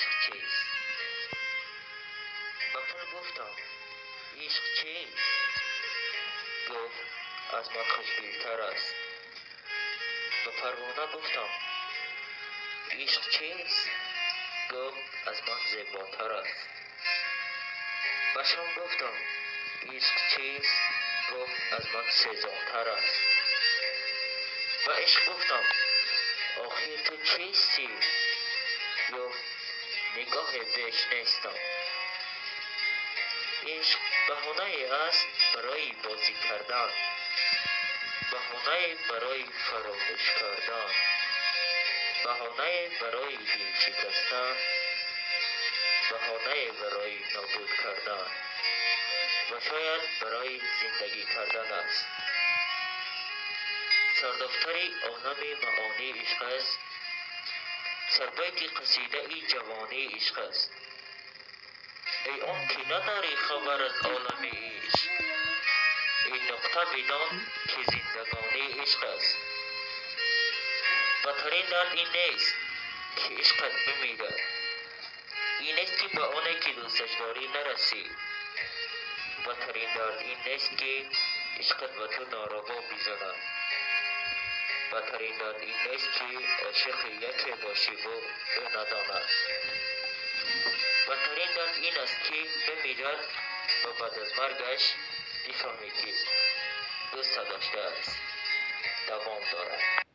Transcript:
Ишқ чист? Ба пул гуфтам: ишқ чист? Гуфт: аз ман хушдилтар аст. Ба парвона гуфтам: ишқ чист? Гуфт: аз ман зеботар аст. Ба шом гуфтам: ишқ чист? Гуфт: аз ман сезонтар аст. Ба ишқ гуфтам: охир ту чистӣ? Гуфт: нигоҳе беш нестам. Ишқ баҳонае аст барои бозӣ кардан, баҳонае барои фаромӯш кардан, баҳонае барои дил шикастан, баҳонае барои нобуд кардан ва шояд барои зиндагӣ кардан аст. Сардафтари олами маъонӣ ишқ аст, сарбайти қасидаи ҷавонӣ ишқ аст. Эй он ки надорӣ хабар аз олами ишқ, ин нуқта бидон, ки зиндагонӣ ишқ аст. Бадтарин дард ин нест, ки ишқат бимирад, ин нест, ки ба оне ки дӯсташ дорӣ нарасӣ. Бадтарин дард ин нест, ки ишқат ба ту нораво бизанад. Бадтарин дард ин нест, ки ошиқи яке бошиву ӯ надонад. Бадтарин дард ин аст, ки бимирад ва баъд аз маргаш бифаҳмӣ, ки дӯста доштааст. Давом дорад.